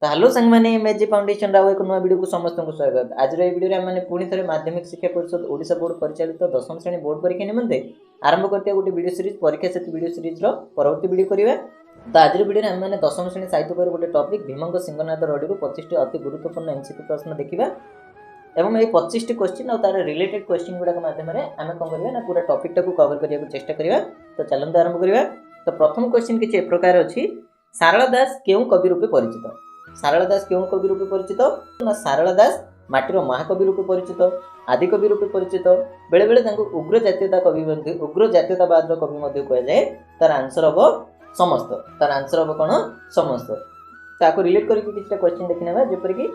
ତ ହ୍ୟାଲୋ ସାଙ୍ଗମାନେ, ଏମ୍ଏଚଜି ଫାଉଣ୍ଡେସନର ଆଉ ଏକ ନୂଆ ଭିଡ଼ିଓକୁ ସମସ୍ତଙ୍କୁ ସ୍ୱାଗତ। ଆଜିର ଏହି ଭିଡ଼ିଓରେ ଆମେ ପୁଣି ଥରେ ମାଧ୍ୟମିକ ଶିକ୍ଷା ପରିଷଦ ଓଡ଼ିଶା ବୋର୍ଡ଼ ପରିଚାଳିତ ଦଶମ ଶ୍ରେଣୀ ବୋର୍ଡ଼ ପରୀକ୍ଷା ନିମନ୍ତେ ଆରମ୍ଭ କରିଥିବା ଗୋଟେ ଭିଡ଼ିଓ ସିରିଜ୍ ପରୀକ୍ଷା ସେତୁ ଭିଡ଼ିଓ ସିରିଜ୍ର ପରବର୍ତ୍ତୀ ଭିଡ଼ିଓ କରିବା। ତ ଆଜିର ଭିଡ଼ିଓରେ ଆମେମାନେ ଦଶମ ଶ୍ରେଣୀ ସାହିତ୍ୟ ବହିର ଗୋଟେ ଟପିକ୍ ଭୀମଙ୍କ ସିଂହନାଦ ରଡ଼ିରୁ 25ଟି ଅତି ଗୁରୁତ୍ୱପୂର୍ଣ୍ଣ ଏମ୍ସିକ୍ୟୁ ପ୍ରଶ୍ନ ଦେଖିବା ଏବଂ ଏହି 25ଟି କ୍ୱେଶ୍ଚିନ୍ ଆଉ ତାର ରିଲେଟେଡ୍ କ୍ୱେଶ୍ଚିନ୍ ଗୁଡ଼ାକ ମାଧ୍ୟମରେ ଆମେ କ'ଣ କରିବା ନା ପୁରା ଟପିକ୍ଟାକୁ କଭର କରିବାକୁ ଚେଷ୍ଟା କରିବା। ତ ଚାଲନ୍ତୁ ଆରମ୍ଭ କରିବା। ତ ପ୍ରଥମ କ୍ୱେଶ୍ଚିନ୍ କିଛି ଏ ପ୍ରକାର ଅଛି। ସାରଳା ଦାସ କେଉଁ କବି ରୂପେ ପରିଚିତ? ସାରଳା ଦାସ କେଉଁ କବି ରୂପେ ପରିଚିତ ନା ସାରଳା ଦାସ ମାଟିର ମହାକବି ରୂପେ ପରିଚିତ, ଆଦିକବି ରୂପେ ପରିଚିତ, ବେଳେବେଳେ ତାଙ୍କୁ ଉଗ୍ର ଜାତୀୟତା କବି ମଧ୍ୟ, ଉଗ୍ର ଜାତୀୟତାବାଦର କବି ମଧ୍ୟ କୁହାଯାଏ। ତାର ଆନ୍ସର ହବ ସମସ୍ତ। ତାର ଆନ୍ସର ହବ କ'ଣ? ସମସ୍ତ। ତାକୁ ରିଲେଟ୍ କରିକି କିଛିଟା କ୍ୱେଶ୍ଚିନ୍ ଦେଖିନେବା, ଯେପରିକି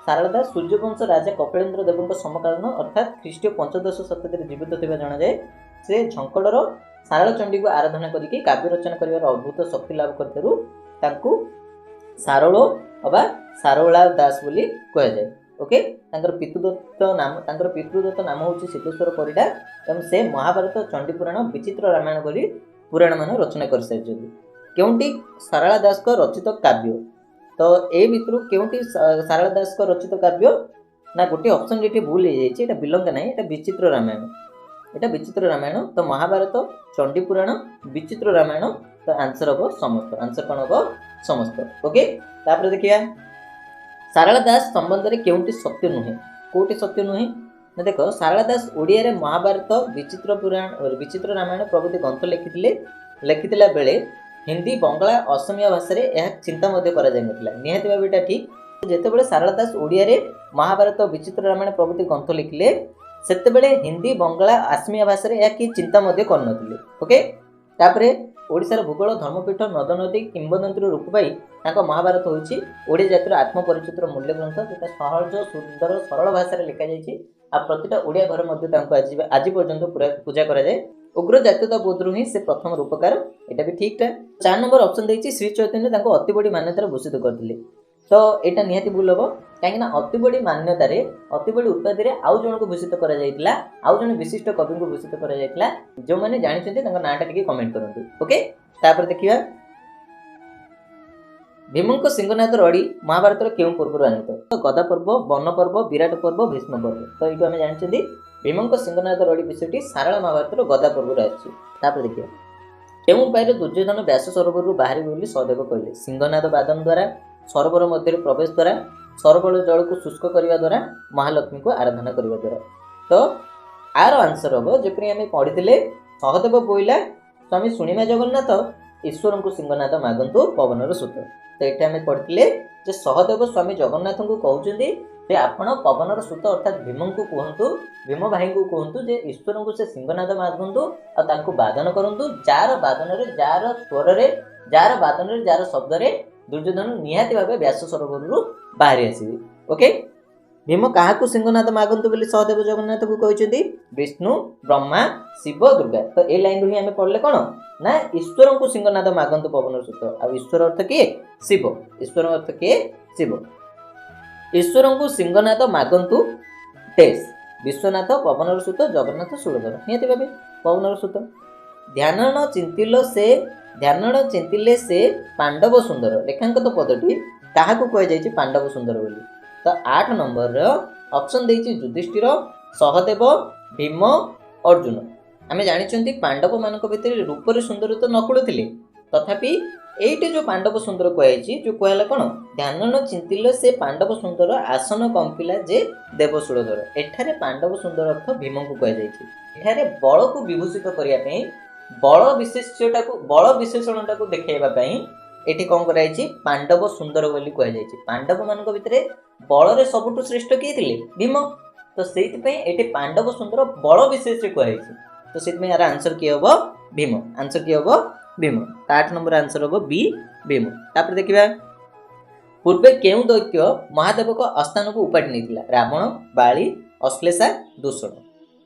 ସାରଳା ଦାସ ସୂର୍ଯ୍ୟବଂଶ ରାଜା କପିଳେନ୍ଦ୍ର ଦେବଙ୍କ ସମକାଳୀନ, ଅର୍ଥାତ୍ ଖ୍ରୀଷ୍ଟୀୟ ପଞ୍ଚଦଶ ଶତାବ୍ଦୀରେ ଜୀବିତ ଥିବା ଜଣାଯାଏ। ସେ ଝଙ୍କଡ଼ର ସାରଳା ଚଣ୍ଡୀକୁ ଆରାଧନା କରିକି କାବ୍ୟ ରଚନା କରିବାର ଅଦ୍ଭୁତ ଶକ୍ତି ଲାଭ କରିଥିବାରୁ ତାଙ୍କୁ ସାରଳ ଅବା ସାରଳା ଦାସ ବୋଲି କୁହାଯାଏ। ଓକେ, ତାଙ୍କର ପିତୃଦତ୍ତ ନାମ ହେଉଛି ସିଦ୍ଧେଶ୍ୱର ପରିଡ଼ା ଏବଂ ସେ ମହାଭାରତ, ଚଣ୍ଡୀପୁରାଣ, ବିଚିତ୍ର ରାମାୟଣ ଭଳି ପୁରାଣମାନ ରଚନା କରିସାରିଛନ୍ତି। କେଉଁଟି ସାରଳା ଦାସଙ୍କ ରଚିତ କାବ୍ୟ? ତ ଏ ଭିତରୁ କେଉଁଟି ସାରଳା ଦାସଙ୍କ ରଚିତ କାବ୍ୟ ନା ଗୋଟିଏ ଅପସନ୍ ଏଠି ଭୁଲ ହେଇଯାଇଛି, ଏଇଟା ବିଲଙ୍କା ନାହିଁ, ଏଇଟା ବିଚିତ୍ର ରାମାୟଣ, ଏଇଟା ବିଚିତ୍ର ରାମାୟଣ। ତ ମହାଭାରତ, ଚଣ୍ଡୀପୁରାଣ, ବିଚିତ୍ର ରାମାୟଣ, ତ ଆନ୍ସର ହବ ସମସ୍ତ। ଆନ୍ସର କ'ଣ ହବ? ସମସ୍ତ। ଓକେ, ତାପରେ ଦେଖିବା ସାରଳା ଦାସ ସମ୍ବନ୍ଧରେ କେଉଁଟି ସତ୍ୟ ନୁହେଁ? କୋଉଠି ସତ୍ୟ ନୁହେଁ ନା ଦେଖ, ସାରଳା ଦାସ ଓଡ଼ିଆରେ ମହାଭାରତ, ବିଚିତ୍ର ପୁରାଣ, ବିଚିତ୍ର ରାମାୟଣ ପ୍ରଭୃତି ଗ୍ରନ୍ଥ ଲେଖିଥିଲେ। ଲେଖିଥିଲା ବେଳେ ହିନ୍ଦୀ, ବଙ୍ଗଳା, ଅସମିଆ ଭାଷାରେ ଏହା ଚିନ୍ତା ମଧ୍ୟ କରାଯାଇନଥିଲା। ନିହାତି ଭାବେ ଏଇଟା ଠିକ୍। ଯେତେବେଳେ ସାରଳା ଦାସ ଓଡ଼ିଆରେ ମହାଭାରତ, ବିଚିତ୍ର ରାମାୟଣ ପ୍ରଭୃତି ଗ୍ରନ୍ଥ ଲେଖିଲେ, ସେତେବେଳେ ହିନ୍ଦୀ, ବଙ୍ଗଳା, ଆସମିଆ ଭାଷାରେ ଏହା କି ଚିନ୍ତା ମଧ୍ୟ କରିନଥିଲେ। ଓକେ, ତାପରେ ଓଡ଼ିଶାର ଭୂଗୋଳ, ଧର୍ମପୀଠ, ନଦ ନଦୀ, କିମ୍ବଦନ୍ତୀର ରୂପ ପାଇ ତାଙ୍କ ମହାଭାରତ ହେଉଛି ଓଡ଼ିଆ ଜାତିର ଆତ୍ମପରିଚିତର ମୂଲ୍ୟ ଗ୍ରନ୍ଥ, ଯେଉଁଟା ସହଜ, ସୁନ୍ଦର, ସରଳ ଭାଷାରେ ଲେଖାଯାଇଛି ଆଉ ପ୍ରତିଟା ଓଡ଼ିଆ ଘରେ ମଧ୍ୟ ତାଙ୍କୁ ଆଜି ପର୍ଯ୍ୟନ୍ତ ପୁରା ପୂଜା କରାଯାଏ। ଉଗ୍ର ଜାତୀୟତା ବୋଧରୁ ହିଁ ସେ ପ୍ରଥମ ରୂପକାର, ଏଇଟା ବି ଠିକଟା। 4 ନମ୍ବର ଅପସନ୍ ଦେଇଛି, ଶ୍ରୀ ଚୈତନ୍ୟ ତାଙ୍କୁ ଅତି ବଡ଼ି ମାନ୍ୟତାରେ ଭୂଷିତ କରିଥିଲେ। ତ ଏଇଟା ନିହାତି ଭୁଲ ହବ, କାହିଁକିନା ଅତି ବଡ଼ି ମାନ୍ୟତାରେ, ଅତି ବଡ଼ି ଉପାଧିରେ ଆଉ ଜଣକୁ ଭୂଷିତ କରାଯାଇଥିଲା, ଆଉ ଜଣେ ବିଶିଷ୍ଟ କବିଙ୍କୁ ଭୂଷିତ କରାଯାଇଥିଲା। ଯେଉଁମାନେ ଜାଣିଛନ୍ତି, ତାଙ୍କ ନାଁଟା ଟିକେ କମେଣ୍ଟ କରନ୍ତୁ। ଓକେ, ତାପରେ ଦେଖିବା ଭୀମଙ୍କ ସିଂହନାଦ ରଡ଼ି ମହାଭାରତର କେଉଁ ପର୍ବରୁ ଆନିତ? ଗଦା ପର୍ବ, ବନ ପର୍ବ, ବିରାଟ ପର୍ବ, ଭୀଷ୍ମ ପର୍ବ। ତ ଏଇଠୁ ଆମେ ଜାଣିଛନ୍ତି, ଭୀମଙ୍କ ସିଂହନାଦ ରଡ଼ି ବିଷୟଟି ସାରଳା ମହାଭାରତର ଗଦା ପର୍ବରୁ ଆସିଛି। ତାପରେ ଦେଖିବା, କେଉଁ ଉପାୟରେ ଦୁର୍ଯ୍ୟୋଧନ ବ୍ୟାସ ସରୋବରରୁ ବାହାରିବେ ବୋଲି ସହଦେବ କହିଲେ? ସିଂହନାଦ ବାଦନ ଦ୍ୱାରା, ସରୋବର ମଧ୍ୟରେ ପ୍ରବେଶ ଦ୍ୱାରା, ସରୋବର ଜଳକୁ ଶୁଷ୍କ କରିବା ଦ୍ୱାରା, ମହାଲକ୍ଷ୍ମୀଙ୍କୁ ଆରାଧନା କରିବା ଦ୍ୱାରା। ତ ଆର ଆନ୍ସର ହବ, ଯେପରି ଆମେ ପଢ଼ିଥିଲେ, ସହଦେବ ବୋଇଲା ସ୍ୱାମୀ ଶୁଣିବା ଜଗନ୍ନାଥ, ଈଶ୍ୱରଙ୍କୁ ସିଂହନାଦ ମାଗନ୍ତୁ ପବନର ସୁତ। ତ ଏଠି ଆମେ ପଢ଼ିଥିଲେ ଯେ ସହଦେବ ସ୍ୱାମୀ ଜଗନ୍ନାଥଙ୍କୁ କହୁଛନ୍ତି ଯେ ଆପଣ ପବନର ସୁତ ଅର୍ଥାତ୍ ଭୀମଙ୍କୁ କୁହନ୍ତୁ, ଭୀମ ଭାଇଙ୍କୁ କୁହନ୍ତୁ ଯେ ଈଶ୍ୱରଙ୍କୁ ସେ ସିଂହନାଦ ମାଗନ୍ତୁ ଆଉ ତାଙ୍କୁ ବାଦନ କରନ୍ତୁ, ଯାହାର ବାଦନରେ, ଯାହାର ସ୍ୱରରେ, ଯାହାର ବାଦନରେ, ଯାହାର ଶବ୍ଦରେ ଦୁର୍ଯ୍ୟୋଧନ ନିହାତି ଭାବେ ବ୍ୟାସ ସରୋବରରୁ ବାହାରି ଆସିବେ। ଓକେ, ଭୀମ କାହାକୁ ସିଂହନାଦ ମାଗନ୍ତୁ ବୋଲି ସହଦେବ ଜଗନ୍ନାଥକୁ କହିଛନ୍ତି? ବିଷ୍ଣୁ, ବ୍ରହ୍ମା, ଶିବ, ଦୁର୍ଗା। ତ ଏ ଲାଇନରୁ ହିଁ ଆମେ ପଢିଲେ କ'ଣ ନା ଈଶ୍ୱରଙ୍କୁ ସିଂହନାଦ ମାଗନ୍ତୁ ପବନର ସୁତ। ଆଉ ଈଶ୍ୱର ଅର୍ଥ କିଏ? ଶିବ। ଈଶ୍ୱର ଅର୍ଥ କିଏ? ଶିବ। ଈଶ୍ୱରଙ୍କୁ ସିଂହନାଦ ମାଗନ୍ତୁ ଟେସ୍ ବିଶ୍ୱନାଥ, ପବନର ସୁତ, ଜଗନ୍ନାଥ, ସୁରଧର। ନିହାତି ଭାବେ ପବନର ସୁତ। ଧ୍ୟାନ ଚିନ୍ତିଲେ ସେ ପାଣ୍ଡବ ସୁନ୍ଦର, ରେଖାଙ୍କିତ ପଦଟି କାହାକୁ କୁହାଯାଇଛି ପାଣ୍ଡବ ସୁନ୍ଦର ବୋଲି? ତ 8 ନମ୍ବରର ଅପସନ୍ ଦେଇଛି ଯୁଧିଷ୍ଠିର, ସହଦେବ, ଭୀମ, ଅର୍ଜୁନ। ଆମେ ଜାଣିଛନ୍ତି ପାଣ୍ଡବମାନଙ୍କ ଭିତରେ ରୂପରେ ସୁନ୍ଦର ତ ନକୁଳ ଥିଲେ, ତଥାପି ଏଇଠି ଯୋଉ ପାଣ୍ଡବ ସୁନ୍ଦର କୁହାଯାଇଛି, ଯୋଉ କୁହାହେଲା କ'ଣ, ଧ୍ୟାନ ନ ଚିନ୍ତିଲେ ସେ ପାଣ୍ଡବ ସୁନ୍ଦର, ଆସନ କମ୍ପିଲା ଯେ ଦେବଶୂଳଧର। ଏଠାରେ ପାଣ୍ଡବ ସୁନ୍ଦର ଅର୍ଥ ଭୀମଙ୍କୁ କୁହାଯାଇଛି। ଏଠାରେ ବଳକୁ ବିଭୂଷିତ କରିବା ପାଇଁ, ବଳ ବିଶେଷ୍ୟଟାକୁ, ବଳ ବିଶେଷଣଟାକୁ ଦେଖାଇବା ପାଇଁ ଏଠି କ'ଣ କରାଯାଇଛି? ପାଣ୍ଡବ ସୁନ୍ଦର ବୋଲି କୁହାଯାଇଛି। ପାଣ୍ଡବ ମାନଙ୍କ ଭିତରେ ବଳରେ ସବୁଠୁ ଶ୍ରେଷ୍ଠ କିଏ ଥିଲେ? ଭୀମ। ତ ସେଇଥିପାଇଁ ଏଠି ପାଣ୍ଡବ ସୁନ୍ଦର ବଳ ବିଶେଷରେ କୁହାଯାଇଛି। ତ ସେଥିପାଇଁ ଏହାର ଆନ୍ସର କିଏ ହବ? ଭୀମ। ଆନ୍ସର କିଏ ହବ? ଭୀମ। ତ 8 ନମ୍ବର ଆନ୍ସର ହବ ବି, ଭୀମ। ତାପରେ ଦେଖିବା, ପୂର୍ବେ କେଉଁ ଦୈତ୍ୟ ମହାଦେବଙ୍କ ଆସ୍ଥାନକୁ ଉପାଡ଼ି ନେଇଥିଲା? ରାବଣ, ବାଳି, ଅଶ୍ଳେଷା, ଦୂଷଣ।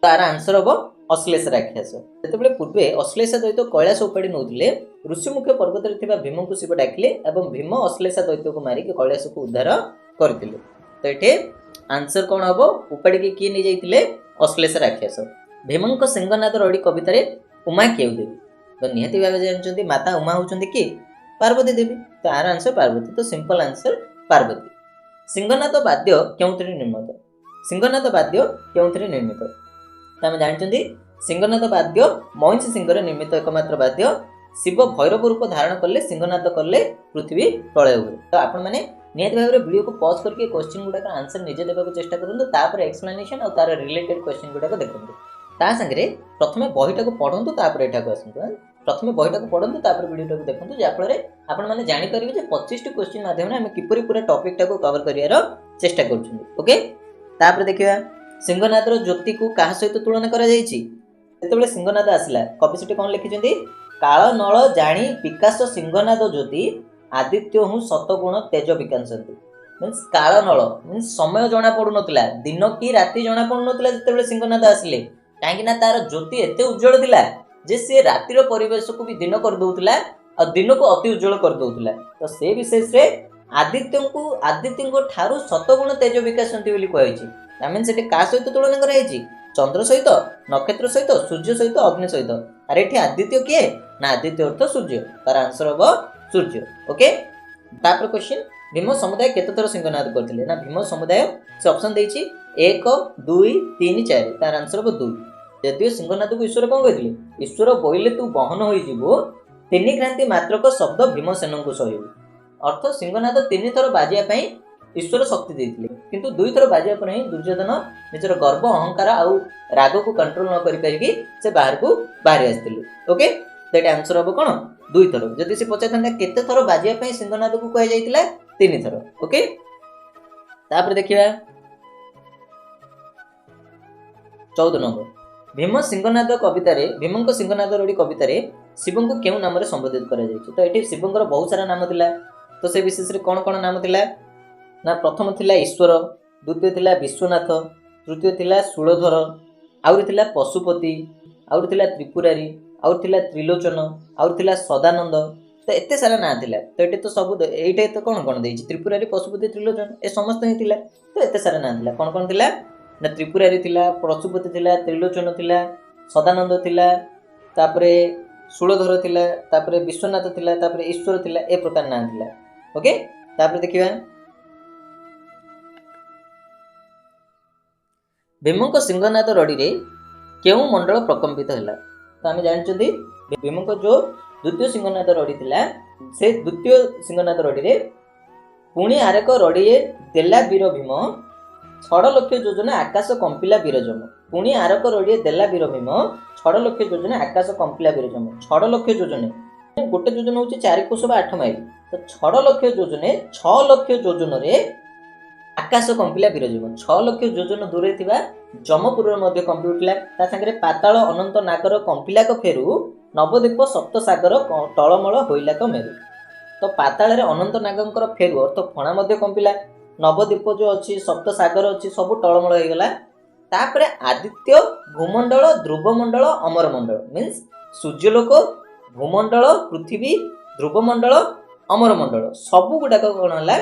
ତାର ଆନ୍ସର ହବ ଅଶ୍ଳେଷା ରାକ୍ଷସ। ଯେତେବେଳେ ପୂର୍ବେ ଅଶ୍ଳେଷା ଦୈତ୍ୟ କୈଳାସ ଉପାଡ଼ି ନେଉଥିଲେ, ଋଷିମୁଖ ପର୍ବତରେ ଥିବା ଭୀମଙ୍କୁ ଶିବ ଡାକିଲେ ଏବଂ ଭୀମ ଅଶ୍ଳେଷା ଦୈତ୍ୟକୁ ମାରିକି କୈଳାସକୁ ଉଦ୍ଧାର କରିଥିଲେ। ତ ଏଠି ଆନ୍ସର କ'ଣ ହବ? ଉପାଡ଼ିକି କିଏ ନେଇଯାଇଥିଲେ? ଅଶ୍ଳେଷା ରାକ୍ଷସ। ଭୀମଙ୍କ ସିଂହନାଦ ରଡ଼ି କବିତାରେ ଉମା କେଉଁ ଦେବୀ? ତ ନିହାତି ଭାବେ ଜାଣିଛନ୍ତି, ମାତା ଉମା ହେଉଛନ୍ତି କିଏ? ପାର୍ବତୀ ଦେବୀ। ତ ଆର ଆନ୍ସର ପାର୍ବତୀ। ତ ସିମ୍ପଲ ଆନ୍ସର ପାର୍ବତୀ। ସିଂହନାଦ ବାଦ୍ୟ କେଉଁଥିରେ ନିର୍ମିତ? ସିଂହନାଦ ବାଦ୍ୟ କେଉଁଥିରେ ନିର୍ମିତ? ତ ଆମେ ଜାଣିଛନ୍ତି ସିଂହନାଦ ବାଦ୍ୟ ମଇଁଷି ସିଂହରେ ନିର୍ମିତ ଏକମାତ୍ର ବାଦ୍ୟ। ଶିବ ଭୈରବ ରୂପ ଧାରଣ କଲେ, ସିଂହନାଦ କଲେ ପୃଥିବୀ ପ୍ରଳୟ ହୁଏ। ତ ଆପଣମାନେ ନିହାତି ଭାବରେ ଭିଡ଼ିଓକୁ ପଜ୍ କରିକି କ୍ୱେଶ୍ଚିନ୍ ଗୁଡ଼ାକ ଆନ୍ସର ନିଜେ ଦେବାକୁ ଚେଷ୍ଟା କରନ୍ତୁ, ତାପରେ ଏକ୍ସପ୍ଲାନେସନ୍ ଆଉ ତାର ରିଲେଟେଡ୍ କ୍ୱେଶ୍ଚିନ୍ ଗୁଡ଼ାକ ଦେଖନ୍ତୁ। ତା ସାଙ୍ଗରେ ପ୍ରଥମେ ବହିଟାକୁ ପଢ଼ନ୍ତୁ, ତାପରେ ଏଠାକୁ ଆସନ୍ତୁ। ପ୍ରଥମେ ବହିଟାକୁ ପଢ଼ନ୍ତୁ, ତାପରେ ଭିଡ଼ିଓଟାକୁ ଦେଖନ୍ତୁ, ଯାହାଫଳରେ ଆପଣମାନେ ଜାଣିପାରିବେ ଯେ 25ଟି କ୍ୱେଶ୍ଚିନ୍ ମାଧ୍ୟମରେ ଆମେ କିପରି ପୁରା ଟପିକ୍ଟାକୁ କଭର କରିବାର ଚେଷ୍ଟା କରୁଛନ୍ତି। ଓକେ, ତାପରେ ଦେଖିବା ସିଂହନାଦର ଜ୍ୟୋତିକୁ କାହା ସହିତ ତୁଳନା କରାଯାଇଛି? ଯେତେବେଳେ ସିଂହନାଦ ଆସିଲା, କବି ସେଠି କ'ଣ ଲେଖିଛନ୍ତି? କାଳ ନଳ ଜାଣି ବିକାଶ ସିଂହନାଦ ଜ୍ୟୋତି ଆଦିତ୍ୟ ହୁଁ ଶତଗୁଣ ତେଜ ବିକାଶନ୍ତି। ମିନ୍ସ କାଳ ନଳ ମିନ୍ସ ସମୟ ଜଣା ପଡୁନଥିଲା, ଦିନ କି ରାତି ଜଣା ପଡୁନଥିଲା ଯେତେବେଳେ ସିଂହନାଦ ଆସିଲେ, କାହିଁକି ନା ତାର ଜ୍ୟୋତି ଏତେ ଉଜ୍ଜଳ ଥିଲା ଯେ ସିଏ ରାତିର ପରିବେଶକୁ ବି ଦିନ କରିଦଉଥିଲା ଆଉ ଦିନକୁ ଅତି ଉଜ୍ଜଳ କରିଦଉଥିଲା। ତ ସେ ବିଶେଷରେ ଆଦିତ୍ୟଙ୍କୁ, ଆଦିତ୍ୟଙ୍କ ଠାରୁ ଶତଗୁଣ ତେଜ ବିକାଶନ୍ତି ବୋଲି କୁହାଯାଇଛି। ତା ମିନ୍ସ ସେଠି କାହା ସହିତ ତୁଳନା କରାଯାଇଛି? ଚନ୍ଦ୍ର ସହିତ, ନକ୍ଷତ୍ର ସହିତ, ସୂର୍ଯ୍ୟ ସହିତ, ଅଗ୍ନି ସହିତ। ଆରେ ଏଠି ଆଦିତ୍ୟ କିଏ? ନା ଆଦିତ୍ୟ ଅର୍ଥ ସୂର୍ଯ୍ୟ। ତାର ଆନ୍ସର ହବ ସୂର୍ଯ୍ୟ। ଓକେ, ତାପରେ କ୍ୱେଶ୍ଚିନ୍, ଭୀମ ସମୁଦାୟ କେତେ ଥର ସିଂହନାଦ କରିଥିଲେ? ନା ଭୀମ ସମୁଦାୟ ସେ ଅପସନ୍ ଦେଇଛି 1, 2, 3, 4। ତାର ଆନ୍ସର ହବ 2। ଯଦିଓ ସିଂହନାଦକୁ ଈଶ୍ୱର କ'ଣ କହିଥିଲେ? ଈଶ୍ୱର ବୋଇଲେ ତୁ ବହନ ହୋଇଯିବୁ, ତିନି କ୍ରାନ୍ତି ମାତ୍ରକ ଶବ୍ଦ ଭୀମସେନଙ୍କୁ ସହିବୁ। ଅର୍ଥ ସିଂହନାଦ 3 ଥର ବାଜିବା ପାଇଁ ଈଶ୍ୱର ଶକ୍ତି ଦେଇଥିଲେ, କିନ୍ତୁ 2 ଥର ବାଜିବା ପରେ ହିଁ ଦୁର୍ଯ୍ୟୋଧନ ନିଜର ଗର୍ବ, ଅହଙ୍କାର ଆଉ ରାଗକୁ କଣ୍ଟ୍ରୋଲ ନ କରିପାରିକି ସେ ବାହାରକୁ ବାହାରି ଆସିଥିଲେ। ଓକେ, ତ ଏଠି ଆନ୍ସର ହବ କ'ଣ? 2 ଥର। ଯଦି ସେ ପଚାରିଥାନ୍ତା କେତେ ଥର ବାଜିବା ପାଇଁ ସିଂହନାଦକୁ କୁହାଯାଇଥିଲା? 3 ଥର। ଓକେ, ତାପରେ ଦେଖିବା 14 ନମ୍ବର, ଭୀମ ସିଂହନାଦ କବିତାରେ, ଭୀମଙ୍କ ସିଂହନାଦ ରଡ଼ି କବିତାରେ ଶିବଙ୍କୁ କେଉଁ ନାମରେ ସମ୍ବୋଧିତ କରାଯାଇଛି? ତ ଏଠି ଶିବଙ୍କର ବହୁତ ସାରା ନାମ ଥିଲା, ତ ସେ ବିଶେଷରେ କ'ଣ କ'ଣ ନାମ ଥିଲା? ନା ପ୍ରଥମ ଥିଲା ଈଶ୍ୱର, ଦ୍ୱିତୀୟ ଥିଲା ବିଶ୍ୱନାଥ, ତୃତୀୟ ଥିଲା ଶୂଳଧର, ଆହୁରି ଥିଲା ପଶୁପତି, ଆହୁରି ଥିଲା ତ୍ରିପୁରାରୀ, ଆହୁରି ଥିଲା ତ୍ରିଲୋଚନ, ଆହୁରି ଥିଲା ସଦାନନ୍ଦ। ତ ଏତେ ସାରା ନାଁ ଥିଲା। ତ ଏଠି ତ ସବୁ ଏଇଟା ତ କ'ଣ କ'ଣ ଦେଇଛି? ତ୍ରିପୁରାରୀ, ପଶୁପତି, ତ୍ରିଲୋଚନ ଏ ସମସ୍ତ ହିଁ ଥିଲା। ତ ଏତେ ସାରା ନାଁ ଥିଲା। କ'ଣ କ'ଣ ଥିଲା? ନା ତ୍ରିପୁରାରୀ ଥିଲା, ପଶୁପତି ଥିଲା, ତ୍ରିଲୋଚନ ଥିଲା, ସଦାନନ୍ଦ ଥିଲା, ତାପରେ ଶୂଳଧର ଥିଲା, ତାପରେ ବିଶ୍ୱନାଥ ଥିଲା, ତାପରେ ଈଶ୍ୱର ଥିଲା, ଏ ପ୍ରକାର ନାଁ ଥିଲା। ଓକେ, ତାପରେ ଦେଖିବା ଭୀମଙ୍କ ସିଂହନାଦ ରଡ଼ିରେ କେଉଁ ମଣ୍ଡଳ ପ୍ରକମ୍ପିତ ହେଲା? ତ ଆମେ ଜାଣିଛନ୍ତି ଭୀମଙ୍କ ଯେଉଁ ଦ୍ୱିତୀୟ ସିଂହନାଦ ରଡ଼ି ଥିଲା, ସେ ଦ୍ୱିତୀୟ ସିଂହନାଦ ରଡ଼ିରେ ପୁଣି ଆରେକ ରଡ଼ିଏ ଦେଲା ବୀର ଭୀମ, 6 ଲକ୍ଷ ଯୋଜନା ଆକାଶ କମ୍ପିଲା ବୀରଜମ। ପୁଣି ଆରକ ରଡ଼ିଏ ଦେଲା ବୀର ଭୀମ, 6 ଲକ୍ଷ ଯୋଜନା ଆକାଶ କମ୍ପିଲା ବୀରଜମ। 6 ଲକ୍ଷ ଯୋଜନେ, ଗୋଟେ ଯୋଜନା ହେଉଛି 4 କୋଶ ବା 8 ମାଇଲ। ତ 6 ଲକ୍ଷ ଯୋଜନେ, 6 ଲକ୍ଷ ଯୋଜନରେ ଆକାଶ କମ୍ପିଲା ବୀରଜମ। 6 ଲକ୍ଷ ଯୋଜନ ଦୂରରେ ଥିବା ଯମପୁରରେ ମଧ୍ୟ କମ୍ପି ଉଠିଲା। ତା ସାଙ୍ଗରେ ପାତାଳ ଅନନ୍ତ ନାଗର କମ୍ପିଲାକ ଫେରୁ, ନବଦ୍ୱୀପ ସପ୍ତସାଗର ଟଳମଳ ହୋଇଲାକ ମେରୁ। ତ ପାତାଳରେ ଅନନ୍ତ ନାଗଙ୍କର ଫେରୁ ଅର୍ଥ ଫଣା ମଧ୍ୟ କମ୍ପିଲା, ନବଦ୍ୱୀପ ଯେଉଁ ଅଛି, ସପ୍ତସାଗର ଅଛି, ସବୁ ଟଳମଳ ହେଇଗଲା। ତାପରେ ଆଦିତ୍ୟ, ଭୂମଣ୍ଡଳ, ଧ୍ରୁବମଣ୍ଡଳ, ଅମରମଣ୍ଡଳ, ମିନ୍ସ ସୂର୍ଯ୍ୟଲୋକ, ଭୂମଣ୍ଡଳ, ପୃଥିବୀ, ଧ୍ରୁବମଣ୍ଡଳ, ଅମରମଣ୍ଡଳ ସବୁ ଗୁଡ଼ାକ କ'ଣ ହେଲା?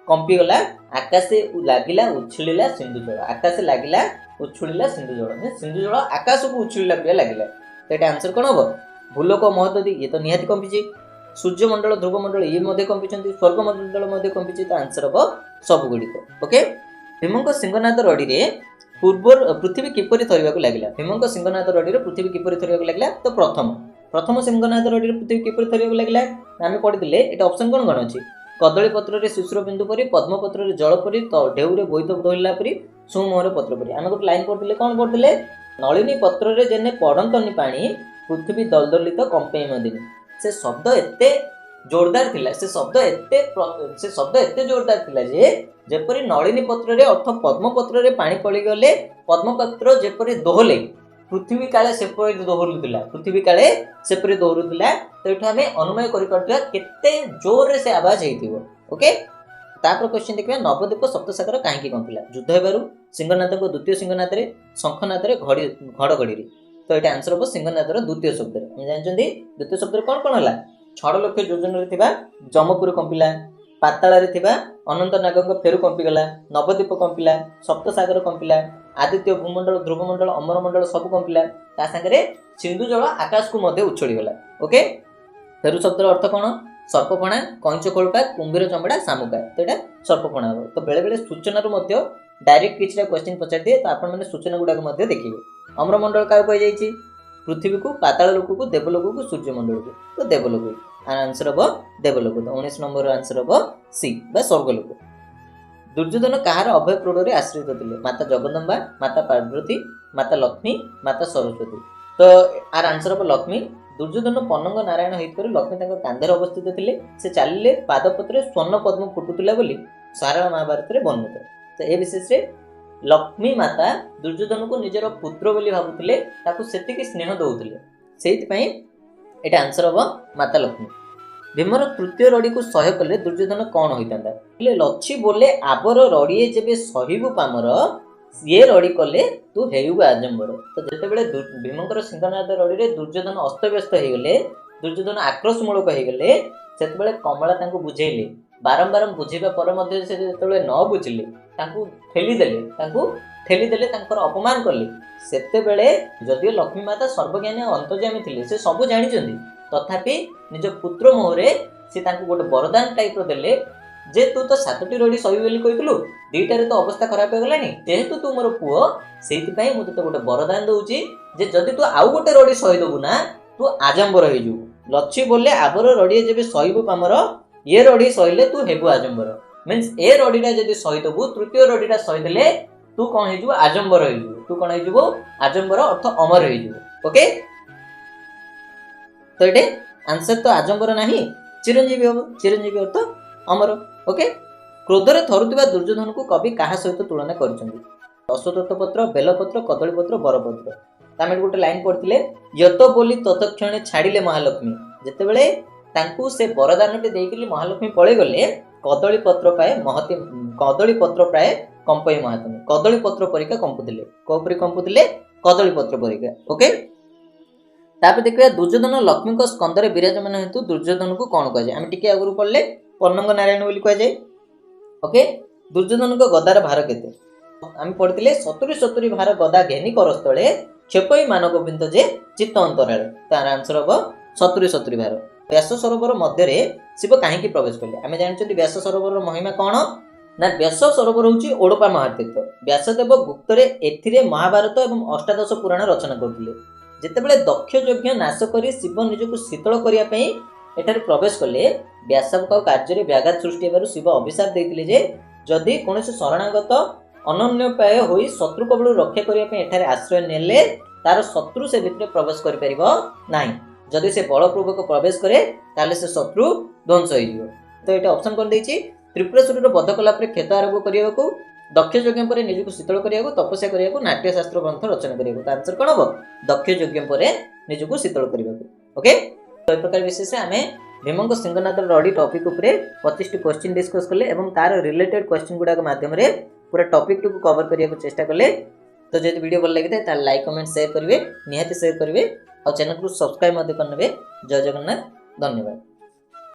କମ୍ପିଗଲା। ଆକାଶେ ଲାଗିଲା ଉଛୁଳିଲା ସିନ୍ଧୁ ଜଳ। ଆକାଶେ ଲାଗିଲା ଉଛୁଳିଲା ସିନ୍ଧୁ ଜଳ, ମିନ୍ସ ସିନ୍ଧୁ ଜଳ ଆକାଶକୁ ଉଛୁଳିଲା ପରିକା ଲାଗିଲା। ତ ଏଇଟା ଆନ୍ସର କ'ଣ ହବ? ଭୂଲୋକ ମହୋଦଧି ଇଏ ତ ନିହାତି କମ୍ପିଛି, ସୂର୍ଯ୍ୟମଣ୍ଡଳ, ଧ୍ରୁବମଣ୍ଡଳ ଇଏ ମଧ୍ୟ କମ୍ପିଛନ୍ତି, ସ୍ୱର୍ଗମଣ୍ଡଳ ମଧ୍ୟ କମ୍ପିଛି। ତ ଆନ୍ସର ହବ ସବୁଗୁଡ଼ିକ। ଓକେ, ଭୀମଙ୍କ ସିଂହନାଦ ରଡ଼ିରେ ପୂର୍ବ ପୃଥିବୀ କିପରି ଥରିବାକୁ ଲାଗିଲା? ଭୀମଙ୍କ ସିଂହନାଦ ରଡ଼ିରେ ପୃଥିବୀ କିପରି ଥରିବାକୁ ଲାଗିଲା? ତ ପ୍ରଥମ ସିଂହନାଦ ରଡ଼ିରେ ପୃଥିବୀ କିପରି ଥରିବାକୁ ଲାଗିଲା ଆମେ ପଢ଼ିଥିଲେ। ଏଟା ଅପସନ୍ କ'ଣ କ'ଣ ଅଛି? କଦଳୀ ପତ୍ରରେ ଶିଶୁର ବିନ୍ଦୁ ପରି, ପଦ୍ମପତ୍ରରେ ଜଳ ପରି, ଢେଉରେ ବୋଇତ ଧରିଲା ପରି, ସୁମୋହର ପତ୍ର ପରି। ଆମେ ଗୋଟେ ଲାଇନ୍ ପଢ଼ିଥିଲେ, କ'ଣ ପଢ଼ିଥିଲେ? ନଳିନୀ ପତ୍ରରେ ଯେନେ ପଡ଼ନ୍ତନି ପାଣି, ପୃଥିବୀ ଦଲଦଲିତ କମ୍ପେଇ ମଦିନି। ସେ ଶବ୍ଦ ଏତେ ଜୋରଦାର ଥିଲା, ସେ ଶବ୍ଦ ଏତେ ଜୋରଦାର ଥିଲା ଯେ ଯେପରି ନଳିନୀ ପତ୍ରରେ ଅର୍ଥ ପଦ୍ମପତ୍ରରେ ପାଣି ପଡ଼ିଗଲେ ପଦ୍ମପତ୍ର ଯେପରି ଦୋହଲେ, ପୃଥିବୀ କାଳେ ସେପରି ଦୋହଲୁଥିଲା, ପୃଥିବୀ କାଳେ ସେପରି ଦୋହଲୁଥିଲା। ତ ଏଠୁ ଆମେ ଅନୁମୟ କରିପାରୁଥିବା କେତେ ଜୋରରେ ସେ ଆବାଜ ହେଇଥିବ। ଓକେ, ତାପରେ କ୍ୱେଶ୍ଚିନ୍ ଦେଖିବା, ନବଦ୍ୱୀପ ସପ୍ତସାଗର କାହିଁକି କମ୍ପିଲା? ଯୁଦ୍ଧ ହେବାରୁ, ସିଂହନାଦଙ୍କ ଦ୍ୱିତୀୟ ସିଂହନାଦରେ, ଶଙ୍ଖନାଦରେ, ଘଡ଼ି ଘଡ଼ଘଡ଼ିରେ। ତ ଏଇଟା ଆନ୍ସର ହବ ସିଂହନାଦର ଦ୍ୱିତୀୟ ଶବ୍ଦରେ। ଆମେ ଜାଣିଛନ୍ତି ଦ୍ୱିତୀୟ ଶବ୍ଦରେ କ'ଣ କ'ଣ ହେଲା? 6 ଲକ୍ଷ ଯୋଜନାରେ ଥିବା ଯମପୁର କମ୍ପିଲା, ପାତାଳରେ ଥିବା ଅନନ୍ତ ନାଗଙ୍କ ଫେରୁ କମ୍ପିଗଲା, ନବଦ୍ୱୀପ କମ୍ପିଲା, ସପ୍ତସାଗର କମ୍ପିଲା, ଆଦିତ୍ୟ, ଭୂମଣ୍ଡଳ, ଧ୍ରୁବମଣ୍ଡଳ, ଅମରମଣ୍ଡଳ ସବୁ କମ୍ପିଲା। ତା ସାଙ୍ଗରେ ସିନ୍ଧୁ ଜଳ ଆକାଶକୁ ମଧ୍ୟ ଉଛୁଳିଗଲା। ଓକେ, ଫେରୁ ଶବ୍ଦର ଅର୍ଥ କ'ଣ? ସର୍ପଫଣା, କଇଁଚ ଖୋଳପା, କୁମ୍ଭୀର ଚମଡ଼ା, ଶାମୁକା। ତ ଏଇଟା ସର୍ପଫଣା ହେବ। ତ ବେଳେବେଳେ ସୂଚନାରୁ ମଧ୍ୟ ଡାଇରେକ୍ଟ କିଛିଟା କ୍ୱେଶ୍ଚିନ୍ ପଚାରିଦିଏ, ତ ଆପଣମାନେ ସୂଚନା ଗୁଡ଼ାକ ମଧ୍ୟ ଦେଖିବେ। ଅମ୍ରମଣ୍ଡଳ କାହାକୁ କୁହାଯାଇଛି? ପୃଥିବୀକୁ, ପାତାଳ ଲୋକକୁ, ଦେବଲୋକକୁ, ସୂର୍ଯ୍ୟମଣ୍ଡଳକୁ। ତ ଦେବଲୋକ ଆନ୍ସର ହେବ, ଦେବଲୋକ। ତ 19 ନମ୍ବର ଆନ୍ସର ହେବ ସି ବା ସ୍ୱର୍ଗଲୋକ। ଦୁର୍ଯ୍ୟୋଧନ କାହାର ଅଭୟ କ୍ରୋଡ଼ରେ ଆଶ୍ରିତ ଥିଲେ? ମାତା ଜଗଦମ୍ବା, ମାତା ପାର୍ବତୀ, ମାତା ଲକ୍ଷ୍ମୀ, ମାତା ସରସ୍ୱତୀ। ତ ଆର ଆନ୍ସର ହେବ ଲକ୍ଷ୍ମୀ। ଦୁର୍ଯ୍ୟୋଧନ ପନଙ୍ଗ ନାରାୟଣ ହେଇଥିବାରୁ ଲକ୍ଷ୍ମୀ ତାଙ୍କ କାନ୍ଧରେ ଅବସ୍ଥିତ ଥିଲେ। ସେ ଚାଲିଲେ ପାଦପତ୍ରେ ସ୍ୱର୍ଣ୍ଣ ପଦ୍ମ ଫୁଟୁଥିଲା ବୋଲି ସାରଳା ମହାଭାରତରେ ବର୍ଣ୍ଣିତ। ତ ଏ ବିଶେଷରେ ଲକ୍ଷ୍ମୀ ମାତା ଦୁର୍ଯ୍ୟୋଧନକୁ ନିଜର ପୁତ୍ର ବୋଲି ଭାବୁଥିଲେ, ତାକୁ ସେତିକି ସ୍ନେହ ଦେଉଥିଲେ, ସେଇଥିପାଇଁ ଏଇଟା ଆନ୍ସର ହେବ ମାତା ଲକ୍ଷ୍ମୀ। ଭୀମର ତୃତୀୟ ରଡ଼ିକୁ ସହ୍ୟ କଲେ ଦୁର୍ଯ୍ୟୋଧନ କ'ଣ ହୋଇଥାନ୍ତା? ହେଲେ ଲଛି ବୋଲେ ଆବର ରଡ଼ିଏ ଯେବେ ସହିବୁ ପାମର, ସିଏ ରଡ଼ି କଲେ ତୁ ହେଇବୁ ଆଜମ୍ବର। ତ ଯେତେବେଳେ ଭୀମଙ୍କର ସିଂହନାଦ ରଡ଼ିରେ ଦୁର୍ଯ୍ୟୋଧନ ଅସ୍ତବ୍ୟସ୍ତ ହେଇଗଲେ, ଦୁର୍ଯ୍ୟୋଧନ ଆକ୍ରୋଶମୂଳକ ହେଇଗଲେ, ସେତେବେଳେ କମଳା ତାଙ୍କୁ ବୁଝେଇଲେ। ବାରମ୍ବାର ବୁଝେଇବା ପରେ ମଧ୍ୟ ସେ ଯେତେବେଳେ ନ ବୁଝିଲେ, ତାଙ୍କୁ ଠେଲିଦେଲେ, ତାଙ୍କର ଅପମାନ କଲେ, ସେତେବେଳେ ଯଦିଓ ଲକ୍ଷ୍ମୀ ମାତା ସର୍ବଜ୍ଞାନୀ ଆଉ ଅନ୍ତର୍ଯ୍ୟାମୀ ଥିଲେ, ସେ ସବୁ ଜାଣିଛନ୍ତି, ତଥାପି ନିଜ ପୁତ୍ର ମୋହରେ ସେ ତାଙ୍କୁ ଗୋଟେ ବରଦାନ ଟାଇପ୍ର ଦେଲେ ଯେ ତୁ ତ 7ଟି ରଡ଼ି ସହିବୁ ବୋଲି କହିଥିଲୁ, 2ଟାରେ ତ ଅବସ୍ଥା ଖରାପ ହେଇଗଲାଣି, ଯେହେତୁ ତୁ ମୋର ପୁଅ ସେଇଥିପାଇଁ ମୁଁ ତୋତେ ଗୋଟେ ବରଦାନ ଦଉଛି ଯେ ଯଦି ତୁ ଆଉ ଗୋଟେ ରଡ଼ି ସହିଦେବୁ ନା, ତୁ ଆଜମ୍ବର ହେଇଯିବୁ। ଲଛି ବୋଲେ ଆବର ରଡ଼ିଏ ଯେବେ ସହିବୁ ପାମର, ଏ ରଡ଼ି ସହିଲେ ତୁ ହେବୁ ଆଜମ୍ବର। ମିନ୍ସ ଏ ରଡ଼ିଟା ଯଦି ସହିଦେବୁ, ତୃତୀୟ ରଡ଼ିଟା ସହିଦେଲେ ତୁ କ'ଣ ହେଇଯିବୁ? ଆଜମ୍ବର ହେଇଯିବୁ। ତୁ କ'ଣ ହେଇଯିବୁ? ଆଜମ୍ବର ଅର୍ଥ ଅମର ହେଇଯିବୁ। ଓକେ, ତ ଏଠି ଆନ୍ସର ତ ଆଜମ୍ବର ନାହିଁ, ଚିରଞ୍ଜୀବୀ ହବ। ଚିରଞ୍ଜୀବୀ ଅର୍ଥ ଅମର। ଓକେ, କ୍ରୋଧରେ ଥରୁଥିବା ଦୁର୍ଯ୍ୟୋଧନକୁ କବି କାହା ସହିତ ତୁଳନା କରିଛନ୍ତି? ଅଶ୍ୱତ୍ଥ ପତ୍ର, ବେଲପତ୍ର, କଦଳୀପତ୍ର, ବରପତ୍ର। ତ ଆମେ ଗୋଟେ ଲାଇନ୍ ପଢିଥିଲେ, ୟତ ବୋଲି ତତକ୍ଷଣେ ଛାଡ଼ିଲେ ମହାଲକ୍ଷ୍ମୀ। ଯେତେବେଳେ ତାଙ୍କୁ ସେ ବରଦାନଟି ଦେଇକରି ମହାଲକ୍ଷ୍ମୀ ପଳେଇଗଲେ, କଦଳୀ ପତ୍ର ପାଏ ମହତି, କଦଳୀ ପତ୍ର ପ୍ରାୟ କମ୍ପଇ ମହାତ୍ମୀ, କଦଳୀ ପତ୍ର ପରିକା କମ୍ପୁଥିଲେ। କୋଉ ପରି କମ୍ପୁଥିଲେ? କଦଳୀ ପତ୍ର ପରିକା। ଓକେ, ତାପରେ ଦେଖିବା ଦୁର୍ଯ୍ୟୋଧନ ଲକ୍ଷ୍ମୀଙ୍କ ସ୍କନ୍ଧରେ ବିରାଜମାନ ହେତୁ ଦୁର୍ଯ୍ୟୋଧନକୁ କ'ଣ କୁହାଯାଏ? ଆମେ ଟିକେ ଆଗରୁ ପଢିଲେ ପନ୍ନଙ୍ଗ ନାରାୟଣ ବୋଲି କୁହାଯାଏ। ଓକେ, ଦୁର୍ଯ୍ୟୋଧନଙ୍କ ଗଦାର ଭାର କେତେ? ଆମେ ପଢିଥିଲେ 70 70 ଭାର ଗଦା ଘେନି କରସ୍ଥଳେ କ୍ଷେପଇ ମାନଗୋବିନ୍ଦ ଯେ ଚିତ୍ତ ଅନ୍ତରାଳେ। ତାର ଆନ୍ସର ହବ 70 70 ଭାର। ବ୍ୟାସ ସରୋବର ମଧ୍ୟରେ ଶିବ କାହିଁକି ପ୍ରବେଶ କଲେ? ଆମେ ଜାଣିଛନ୍ତି ବ୍ୟାସ ସରୋବରର ମହିମା କ'ଣ ନା, ବ୍ୟାସ ସରୋବର ହେଉଛି ଓଡ଼ପା ମହାତୀର୍ଥ। ବ୍ୟାସଦେବ ଗୁପ୍ତରେ ଏଥିରେ ମହାଭାରତ ଏବଂ ଅଷ୍ଟାଦଶ ପୁରାଣ ରଚନା କରୁଥିଲେ। ଯେତେବେଳେ ଦକ୍ଷ ଯଜ୍ଞ ନାଶ କରି ଶିବ ନିଜକୁ ଶୀତଳ କରିବା ପାଇଁ ଏଠାରେ ପ୍ରବେଶ କଲେ, ବ୍ୟାସଙ୍କ କାର୍ଯ୍ୟରେ ବ୍ୟାଘାତ ସୃଷ୍ଟି ହେବାରୁ ଶିବ ଅଭିଶାପ ଦେଇଥିଲେ ଯେ ଯଦି କୌଣସି ଶରଣାଗତ ଅନନ୍ୟୋପାୟ ହୋଇ ଶତ୍ରୁ କବଳରୁ ରକ୍ଷା କରିବା ପାଇଁ ଏଠାରେ ଆଶ୍ରୟ ନେଲେ, ତାର ଶତ୍ରୁ ସେ ଭିତରେ ପ୍ରବେଶ କରିପାରିବ ନାହିଁ। ଯଦି ସେ ବଳପୂର୍ବକ ପ୍ରବେଶ କରେ ତାହେଲେ ସେ ଶତ୍ରୁ ଧ୍ୱଂସ ହେଇଯିବ। ତ ଏଇଟା ଅପସନ୍ କ'ଣ ଦେଇଛି? ତ୍ରିପୁରାସୁରର ବଧ କଲା ପରେ କ୍ଷତ ଆରୋଗ୍ୟ କରିବାକୁ, ଦକ୍ଷ ଯଜ୍ଞ ପରେ ନିଜକୁ ଶୀତଳ କରିବାକୁ, ତପସ୍ୟା କରିବାକୁ, ନାଟ୍ୟଶାସ୍ତ୍ର ଗ୍ରନ୍ଥ ରଚନା କରିବାକୁ। ତ ଆନ୍ସର କ'ଣ ହବ? ଦକ୍ଷ ଯଜ୍ଞ ପରେ ନିଜକୁ ଶୀତଳ କରିବାକୁ। ଓକେ, ତ ଏ ପ୍ରକାର ବିଶେଷରେ ଆମେ ଭୀମଙ୍କ ସିଂହନାଦ ରଡ଼ି ଟପିକ୍ ଉପରେ 25ଟି କ୍ୱେଶ୍ଚିନ୍ ଡିସ୍କସ୍ କଲେ ଏବଂ ତାର ରିଲେଟେଡ୍ କ୍ୱେଶ୍ଚିନ୍ ଗୁଡ଼ାକ ମାଧ୍ୟମରେ ପୁରା ଟପିକ୍ଟିକୁ କଭର କରିବାକୁ ଚେଷ୍ଟା କଲେ। ତ ଯଦି ଭିଡ଼ିଓ ଭଲ ଲାଗିଥାଏ ତାହେଲେ ଲାଇକ୍, କମେଣ୍ଟ, ସେୟାର କରିବେ, ନିହାତି ସେୟାର କରିବେ ଆଉ ଚ୍ୟାନେଲକୁ ସବସ୍କ୍ରାଇବ୍ ମଧ୍ୟ କରିନେବେ। ଜୟ ଜଗନ୍ନାଥ, ଧନ୍ୟବାଦ।